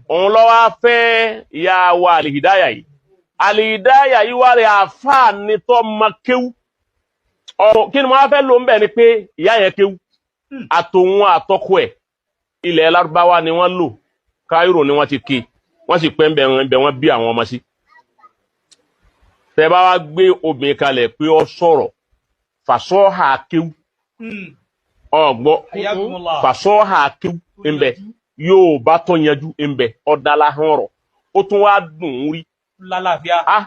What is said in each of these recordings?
Òun ló wá fẹ́ ìyá wa Àlìhídáyà yìí. Àlìhídáyà yìí wá rẹ̀ àáfàá ni tó ma kéwú. Ọ̀rọ̀ kí ni mo wá fẹ́ lò ń bẹ̀ ni pé ìyá yẹn kéwú. Àtòun àtọkọ ẹ̀ ilẹ̀ Lárúbáwá ni wọ́n lò. Káírò ni wọ́n ti ké. Wọ́n sì pẹ́ ń bẹ̀ wọ́n bẹ̀ wọ́n bí àwọn ọmọ sí. Tẹ́ bá wá gbé obìnrin kalẹ̀ pé ó sọ̀rọ̀ fàṣọ́hà kéwú. Ọ̀gbọ́ Hayyakumullah. fàṣọ́hà kéwú ń bẹ yóò bá tó yanjú ń bẹ ọ̀dàlà hàn rọ̀ ó tún wá dùn ún rí. Lálàáfíà. Ah,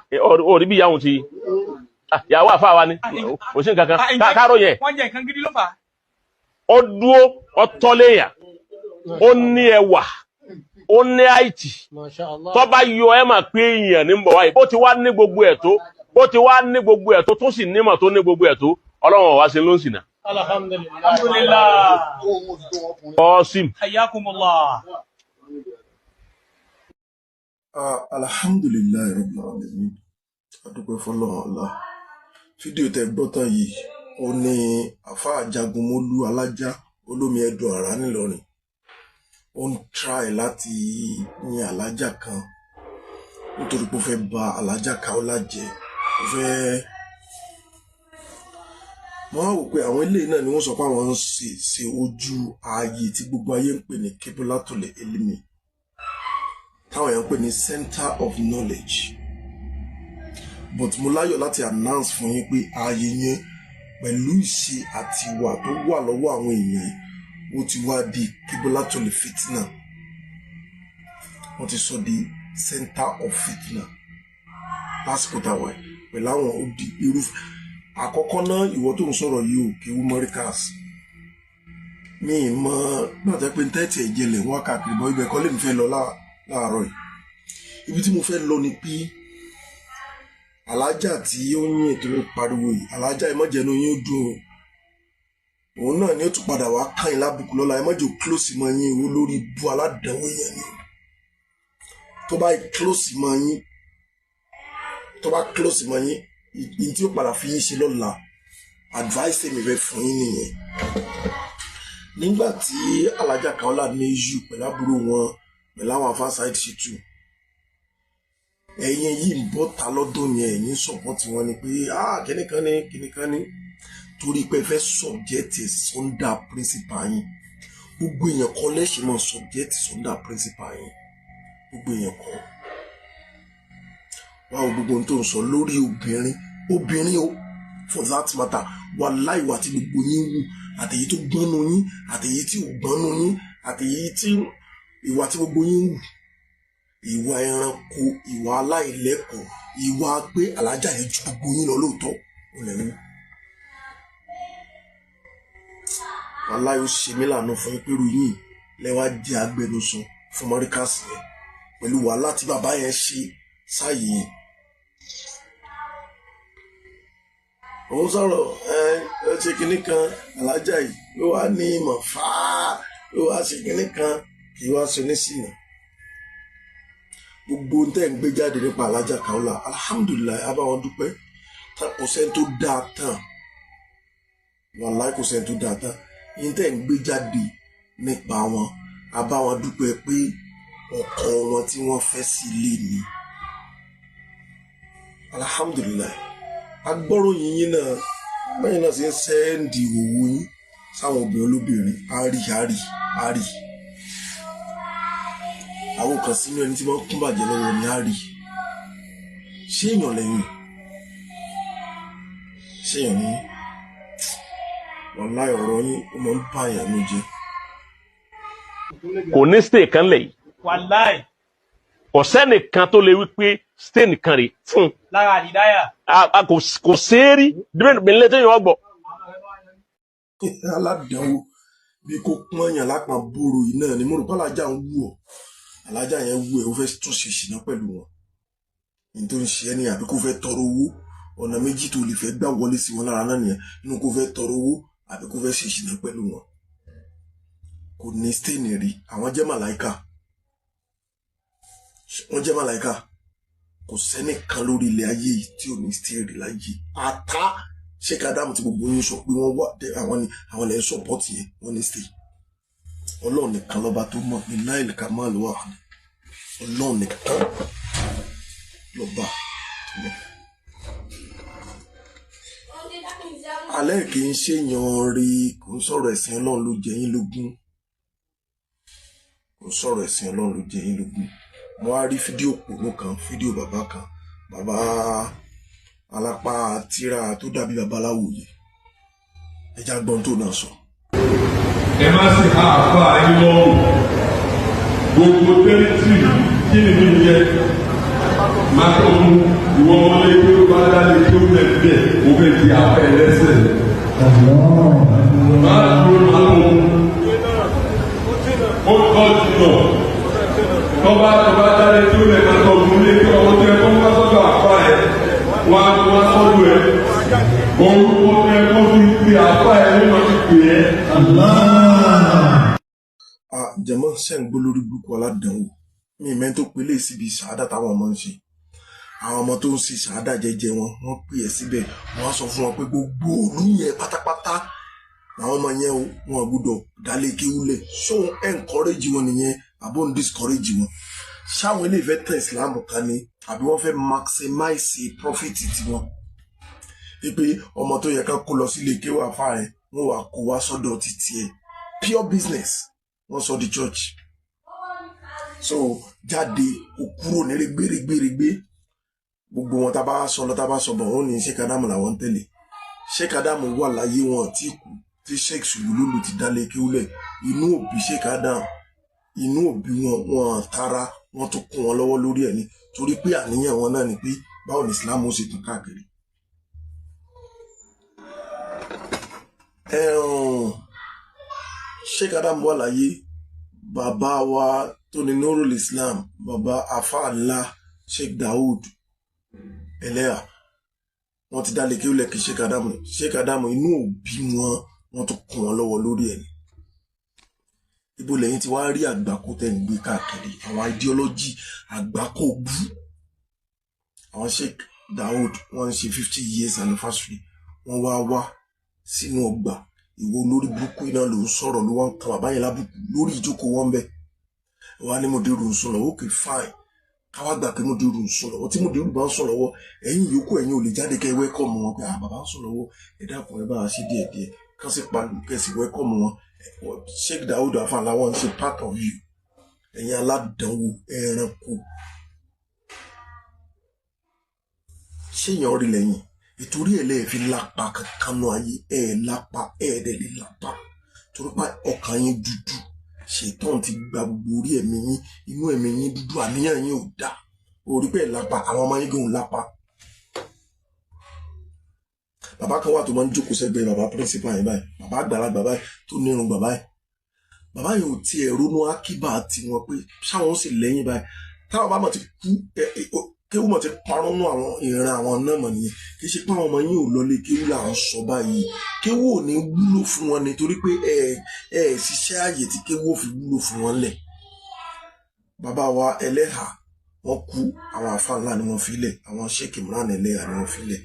orí bí ìyáhùn ti ah, ìyàwó àfa wa ni kò sí nǹkan kan káàró yẹn. Wọ́n jẹ nǹkan gidi ló fà á. Ó dúró, ó tọ́léyà, ó ní ẹwà, ó ní àìtì. Masha Allah. Tó bá yọ ẹ mà pé èèyàn ní bọ̀ wáyé bó ti wá ní gbogbo ẹ̀ tó, bó ti wá ní gbogbo ẹ̀ tó, tó sì nímọ̀ tó ní gbogbo ẹ̀ tó, Ọlọ́run wá sí ló ń sìnà. Alhamdulillah. Alhamdulillah. Qasim. Hayyakumullah. Ah, alhamdulilayi rabbil alamin, adúpẹ́ fọ́lọ́run Allah. Fídíò tẹ́ gbọ́ tán yìí, ó ní àfáà Jagunmólú Alájá olómi ẹdùn àrá nìlọrin. Ó ń try láti yin alájà kan nítorí pé ó fẹ́ ba alájà Kaola jẹ́. Ó fẹ́ wọ́n á wò pé àwọn eléyìí náà ni wọ́n sọ pé àwọn ń ṣe ojú ààyè tí gbogbo ayé ń pè ní Kiblatule Elimi, táwọn èèyàn ń pè ní center of knowledge. But mo láyọ̀ láti announce fún yín pé ààyè yẹn, pẹ̀lú ìṣe àti ìwà tó wà lọ́wọ́ àwọn èèyàn yìí, ó ti wá di Kiblatule Fitna. Wọ́n ti sọ di center of fitna lásìkò táwa yìí pẹ̀lú àwọn odi irú. Àkọ́kọ́ náà, ìwọ tó ń sọ̀rọ̀ yìí ò kéwú Mọ́ríkàs mi ì mọ gbàtẹ́ pé tẹ́tì ẹ̀jẹ̀ lẹ̀ wọ́n káàkiri bọ́ ibẹ̀ kọ́ lèmi fẹ́ lọ láàárọ̀ yìí. Ibi tí mo fẹ́ lọ ni pé alájà tí ó ń yìn tó ń pariwo yìí, alájà, ìmọ̀jẹ̀nu yín ó dùn o. Òun náà ni ó tún padà wá kàn yín lábùkù lọ́la. Ẹ mọ̀jẹ̀ close mọ́ yín o, lórí bu aládàáwò yẹn ni. Tó bá close mọ́ yín, tó bá close mọ́ yín, ìyìn tí ó padà fi yín ṣe lọ́la, advice mi fẹ́ fún yín nìyẹn. Nígbà tí alájà Kaola ní issue pẹ̀lú àbúrò wọn, pẹ̀lú àwọn afá Saheed Shittu, ẹ̀yin yìí ń bọ́ ta lọ́dún yẹn, ẹ̀yin support wọn ni pé ah, kíní kan ní, kíní kan ní, torí pé ẹ fẹ́ subject under principal yín. Gbogbo èèyàn kọ́ lẹ́sìn máa subject under principal yín, gbogbo èèyàn kọ́. Wá o, gbogbo ohun tó ń sọ lórí obìnrin, obìnrin o, for that matter, wàláhì, ìwà tí gbogbo yín wù, àtèyí tó gbọ́nú yín, àtèyí tí ò gbọ́nú yín, àtèyí tí ìwà tí gbogbo yín wù, ìwà ẹranko, ìwà aláìlẹ́kọ̀ọ́, ìwà pé alájà yẹn ju gbogbo yín lọ lóòótọ́ ò lè wù. Wàláhì, ó ṣe mí láàánú fún yín pẹ̀lú yín lẹ́wà jẹ́ agbẹnusọ fún Mọ́ríkàsì yẹn pẹ̀lú wàhálà tí bàbá yẹn ṣe sáàyè yẹn. Òun sọ̀rọ̀ ẹ ẹ ṣe kinní kan, alájà yìí ló wá ní ìmọ̀ fáá, ló wá ṣe kinní kan, kì í wá ṣe oníṣìnà. Gbogbo ohun tẹ́ ń gbé jáde nípa alájà Kaola, alhamdulilayi, a bá wọn dúpẹ́. Kò sẹ́ni tó dáa tán, wàláì, kò sẹ́ni tó dáa tán. Yín tẹ́ ń gbé jáde nípa wọn, a bá wọn dúpẹ́ pé ọkọ wọn tí wọ́n fẹ́ sí ilé ni, alhamdulilayi. Agbọ́ròyìn yín náà bẹ́ẹ̀ náà ṣe ń sẹ́ndì òwò yín sáwọn obìnrin olóbìnrin, á rí á rí àwọn kan sínú ẹni tí wọ́n kún bàjẹ́ lọ́wọ́ ni á rí. Ṣé èèyàn lẹ́yìn? Ṣé èèyàn ní? Wàláì, ọ̀rọ̀ yín ó máa ń bàyàn ló jẹ́. Kò ní stay kan lẹ̀ yìí. Wàláì. Kò sẹ́nìkan tó lè wí pé stay nìkan rè fún un. Lára àlìdáyà. Kò séèrí dìbẹ́lẹ̀ tó yàn ọ́ gbọ́. Aládàáwò bí kò pọ́n yàn lápá bóró yìí náà ni mo rò pé alájà ń wù ọ́. Alájà yẹn wù ẹ́, ó fẹ́ tún ṣe ìṣìná pẹ̀lú wọn ní tó ń ṣe ẹ́ ní, àbí kó fẹ́ tọrọ owó. Ọ̀nà méjì tó lè fẹ́ gbà wọlé sí wọn lára náà nìyẹn, inú kó fẹ́ tọrọ owó àbí kó fẹ́ ṣe ìṣìná pẹ̀lú wọn. Kò ní stain rí. Àwọn jẹ́ màláìka, wọ́n jẹ́ màláìka. Kò sẹ́nìkan lórí ilẹ̀ ayé yìí tí ò ní stain rí láyé. Àtá Sheikh Adamu tí gbogbo yín sọ pé wọ́n wà, àwọn ni àwọn lè ń support yẹn, wọ́n ní stain. Ọlọ́run nìkan lọ́ba tó mọ̀ ní láìlì ká má ló wà ní. Ọlọ́run nìkan lọ́ba tó mọ̀. Alẹ́ kì í ṣèyàn rí, kò ń sọ̀rọ̀ ẹ̀sìn Ọlọ́run ló jẹ yín lógún, kò ń sọ̀rọ̀ ẹ̀sìn Ọlọ́run ló jẹ yín lógún. Mo wá rí fídíò pònú kan, fídíò bàbá kan, bàbá alápá tíra tó dàbí babaláwo yìí. Ẹja gbọ́n tó náà sọ. Ẹ má sì há àfa yín lọ́rùn. Gbogbo tẹ́lítì kí ni mi jẹ máa tó mú ìwọ ọmọlé kí ó bá dálé kí ó lẹ̀ bẹ́ẹ̀ ó fẹ́ di afẹ́ ẹlẹ́sẹ̀. Máa dúró máa tó mú ó kọ́ jùlọ tọ́ba tọ́ba dálé kí ó lẹ̀ máa tó mú lé kí ọmọ tó yẹ kó wá sọ́dọ̀ àfa ẹ̀ wá wá sọ́dọ̀ ẹ̀ orúkọ tó yẹ kó fi pe àfa ẹ̀ ló máa fi pè é. Jẹ̀mọ́ ṣe ń gbó lórí burúkú aládàánwò mi mẹ́ tó pelé síbi sàádà táwọn ọmọ ń ṣe. Àwọn ọmọ tó ń ṣe sàádà jẹ́jẹ́ wọn, wọ́n pè é síbẹ̀, wọ́n á sọ fún wọn pé gbogbo òlú yẹn pátápátá làwọn ọmọ yẹn o, wọn gbọ́dọ̀ dálé kéwúlẹ̀. Ṣóun encourage wọn nìyẹn àbó ń discourage wọn? Ṣáwọn ilé ìfẹ́ tẹ̀ Islam ká ni àbí wọ́n fẹ́ maximize profit tiwọn? Wípé ọmọ tó yẹ ká kó lọ sílé kéwú àfa ẹ, wọ́n wà kó wá sọ́dọ̀ títí ẹ, pure business wọ́n sọ di church. So jáde kó kúrò ní rẹgbẹrẹgbẹrẹgbẹ. Gbogbo wọn tá a bá sọ lọ, tá a bá sọ bọ̀, wọn ní Sheikh Adamu làwọn ń tẹ̀lé. Sheikh Adamu wà láyé wọn tí kú tí Sheikh Sululu ti dálé kéwúlẹ̀. Inú òbí Sheikh Adam, inú òbí wọn, wọn tara wọn tó kún wọn lọ́wọ́ lórí ẹ̀ ni, torí pé àníyàn wọn náà ni pé báwo ni Islam ó ṣe tàn káàkiri. Sheikh Adam wà láyé, bàbá wa tó ní Nurul Islam, bàbá afa ńlá Sheikh Daoud Ẹlẹ́yà, wọ́n ti dálé kéwúlẹ̀ kí Sheikh Adamu. Sheikh Adamu inú òbí wọn, wọ́n tún kún wọn lọ́wọ́ lórí ẹ̀ ni. Ibo lẹ́yìn tí wàá rí àgbákò tẹ́ ń gbé káàkiri, àwọn ideology àgbákò bú. Àwọn Sheikh Daoud wọ́n ń ṣe 50 years anniversary, wọ́n wá wá sínú ọgbà. Ìwọ olórí burúkú iná ló ń sọ̀rọ̀, ló wá ń kan bàbá yẹn lábùkù lórí ìjókòó wọn bẹ́ẹ̀. Wọ́n á ní mòdìrú ń sùn lọ́wọ́. Okay, fine, káwá gbà pé mòdìrú ń sùn lọ́wọ́. Tí mòdìrú bá ń sùn lọ́wọ́, ẹ̀yin yòókù ẹ̀yin ò lè jáde kẹ́ wẹ́kọ̀mù wọn pé bàbá ń sùn lọ́wọ́, ẹ dákun ẹ bá a ṣe díẹ̀ díẹ̀, kán sì palu kẹsì wẹ́kọ̀mù wọn. Sheikh Daoud Afala wọn ṣe part of you. Ẹ̀yin aládàánwò ẹranko, ṣéèyàn rí lẹ́yìn ìtorí ẹ̀ lẹ́ẹ̀ fi lápá kankan nù ayé ẹ̀ lápá ẹ̀ dẹ̀ lè lápá, torí pé ọkàn yín dúdú. Ṣètọ́n ti gba gbogbo orí ẹ̀mí yín, inú ẹ̀mí yín dúdú, àníyàn yín ò dáa. Orí pé lápá, àwọn ọmọ yín gòun lápá. Bàbá kan wà tó máa ń jókòó sẹ́gbẹ̀ẹ́ bàbá píríncípà yẹn báyìí, bàbá àgbàlagbà báyìí tó nírun bàbá yìí. Bàbá yẹn ò tiẹ̀ ronú ákíbà tiwọn pé sáwọn sì lẹ́yìn báyìí. Táwọn bá mọ̀ ti kú, kéwú mọ̀ ti parun nú àwọn ìran àwọn náà mọ̀ nìyẹn. Kì í ṣe pé àwọn ọmọ yín ò lọlé kéwú là ń sọ báyìí. Kéwú ò ní wúlò fún wọn nítorí pé ẹ ẹ ṣiṣẹ́ àyè tí kéwú ò fi wúlò fún wọn lẹ̀. Bàbá wa ẹlẹ́hà wọ́n kú, àwọn àfa ńlá ni wọ́n fi lẹ̀, àwọn Sheikh Imran ẹlẹ́hà ni wọ́n fi lẹ̀.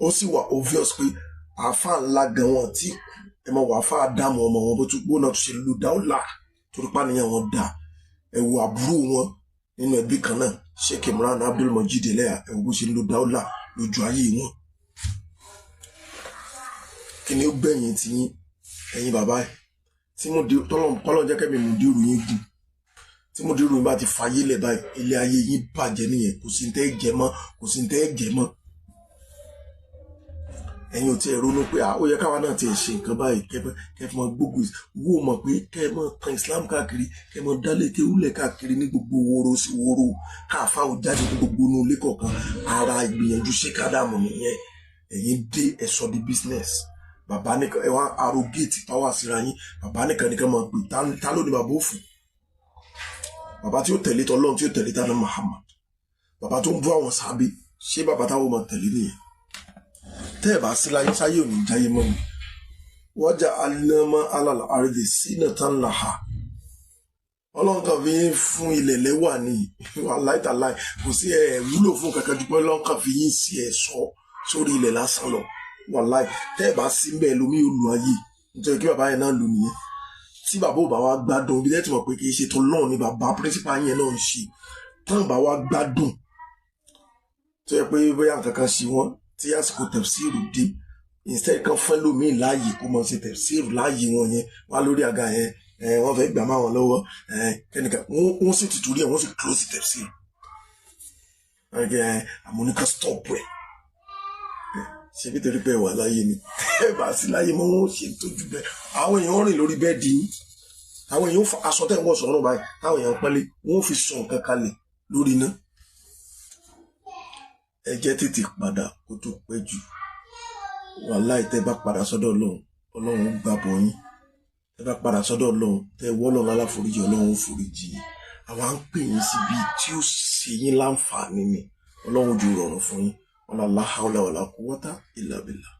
Ó sì wà obvious pé àfa ńlá gan wọn tí kú. Ẹ mọ̀ wà àfa Ádámù ọmọ wọn bó tún gbóná tó ṣe lu dáúlà torí pàníyàn wọn dà. Ẹ wo àbúrò wọn nínú ẹbí kan náà, Sheikh Imran Abdul Majid ẹlẹ́yà, ẹ wo bó ṣe ń lo dáúlà lójú ayé wọn. Kí ni ó gbẹ̀yìn tí yín ẹ̀yin bàbá ẹ̀ tí mo di tọ́lọ̀ jẹ́ kẹ́mi mo dérò yín gùn, tí mo dérò yín bá ti fàyè lẹ̀ báyìí, ilé ayé yín bàjẹ́ nìyẹn. Kò sí ní tẹ́ jẹ mọ́, kò sí ní tẹ́ jẹ mọ́. Ẹ̀yin ò tiẹ̀ ronú pé ó yẹ káwa náà tiẹ̀ ṣe nǹkan báyìí, kẹ́ fi mọ gbógun wó mọ̀ pé kẹ́ mọ tan Islam káàkiri, kẹ́ mọ dálé kéwúlẹ̀ káàkiri ní gbogbo woro sí woro, káàfá ò jáde ní gbogbo inú ilé kọ̀ọ̀kan. Ara ìgbìyànjú Sheikh Adamu nìyẹn. Ẹ̀yin dé ẹ̀ sọ di business. Bàbá nìkan ẹ wá arrogate power síra yín. Bàbá nìkan nìkan máa pè ta ló ní bàbá òfò? Bàbá tí ó tẹ̀lé tọlọ́run, tí ó tẹ̀lé tánà Muhammad, bàbá tó ń bú àwọn sábẹ́, ṣé bàbá táwọn máa tẹ̀lé nìyẹn? Tẹ́ ẹ̀ bá sí láyé sáyé ò ní jáyé mọ́ mi. Wájà alẹ́mọ́ alàlà àrídì sínú tán làhà. Ọlọ́run kan fi yín fún ilẹ̀ lẹ́wà ní aláìtàláì, kò sí ẹ̀ wúlò fún kankan ju pé Ọlọ́run kan fi yín sí ẹ̀ sọ sórí ilẹ̀ lásán lọ. Wàláì tẹ́ ẹ̀ bá sí ń bẹ́ẹ̀ lómi ò lu ayé, nítorí kí bàbá yẹn náà lù nìyẹn. Tí bàbá ò bá wa gbádùn, ibi tẹ́tí mọ̀ pé kì í ṣe tọ́lọ́run ni bàbá principal yẹn náà ń ṣe, tán bá wa gbádùn, tó yẹ pé bóyá nǹkan kan ṣe wọ́n, tí àsìkò tẹ̀síìrù dé, instead kan fẹ́ lómi láàyè kó mọ̀ ṣe tẹ̀síìrù láàyè wọn yẹn wá lórí àga yẹn, wọ́n fẹ́ gbà má wọn lọ́wọ́ kẹ́nìkan, wọ́n sì ti torí ẹ̀ wọ́n sì close tẹ̀síìrù. Àmọ́ stop ẹ̀ ṣebí torí pé wà láyé ni. Ẹ bá sí láyé mọ́, wọn ò ṣe tójú bẹ́ẹ̀. Àwọn èèyàn rìn lórí bẹ́ẹ̀dì yín, àwọn èèyàn fa aṣọ tẹ̀ ń wọ̀ sọ̀rọ̀ báyìí, táwọn èèyàn pẹ́lẹ́ wọ́n fi sọ nǹkan kalẹ̀ lórí iná. Ẹ jẹ́ tètè padà kó tó pẹ́ jù. Wàláì, tẹ́ bá padà sọ́dọ̀ Ọlọ́run, Ọlọ́run ó gbàbọ̀ yín. Tẹ́ bá padà sọ́dọ̀ Ọlọ́run, tẹ́ wọ́ Ọlọ́run aláforíjì, Ọlọ́run ó foríjì yín. Àwa ń pè yín síbi tí ó ṣe yín láǹfààní ni. Ọlọ́run ju rọrùn fún yín. Wala la hawla wala quwwata illa billah.